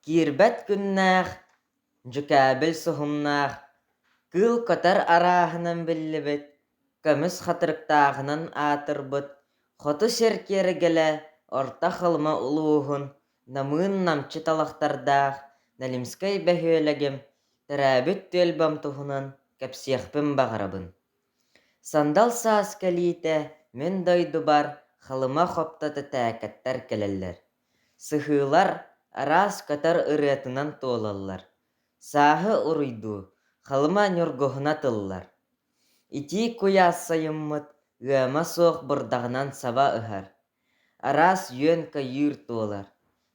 Киирбэт күннээх, дьүкээбил суһумнаах, кыыл көтөр арааһынан биллибит, көмүс хатырыктааҕынан аатырбыт хоту сир киэргэлэ Орто Халыма улууһун намыын намчы талахтардаах Налимскай бөһүөлэгим төрөөбүт түөлбэм туһунан кэпсиэхпин баҕарабын. Сандал саас кэлиитэ мин дойдубар Халыма хоптото тээкэттэр кэлэллэр. Сыһыылар араас көтөр ырыатынан туолаллар, сааһы уруйдуу Халыма ньургуһуна тыллар. Итии куйаас сайыммыт ыама суох бырдаҕынан саба ыһар, араас үөн-көйүүр туолар.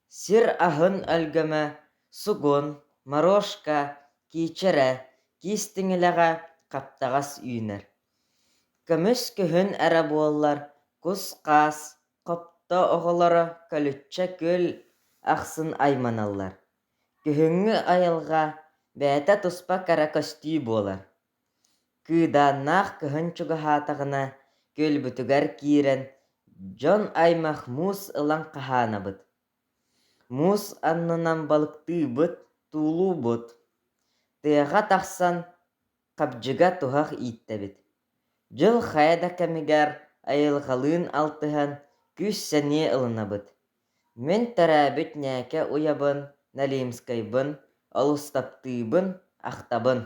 Сир аһын өлгөмө сугун, морошка, киичэрэ, киис тиҥилэҕэ хаптаҕас үүнэр. Көмүс күһүн эрэ буоллар кус-хаас, хопто оҕолоро көлүччэ күөл ахсын айманаллар. Күһүҥҥү айылҕа бэйэтэ туспа кэрэ көстүү буолар. Кыыдааннаах кыһын чугаһаатаҕына күөлбүтүгэр киирэн дьон аймах муус ылан хаһаанабыт. Муус аннынан балыктыыбыт, туулуубут. Тыаҕа тахсан хабдьыга туһах ииттэбит. Дьыл хайа да кэмигэр айылҕалыын алтыһан күүс-сэниэ ылынабыт. Мин төрөөбүт ньээкэ уйабын, Налимскайбын олус таптыыбын, ахтабын.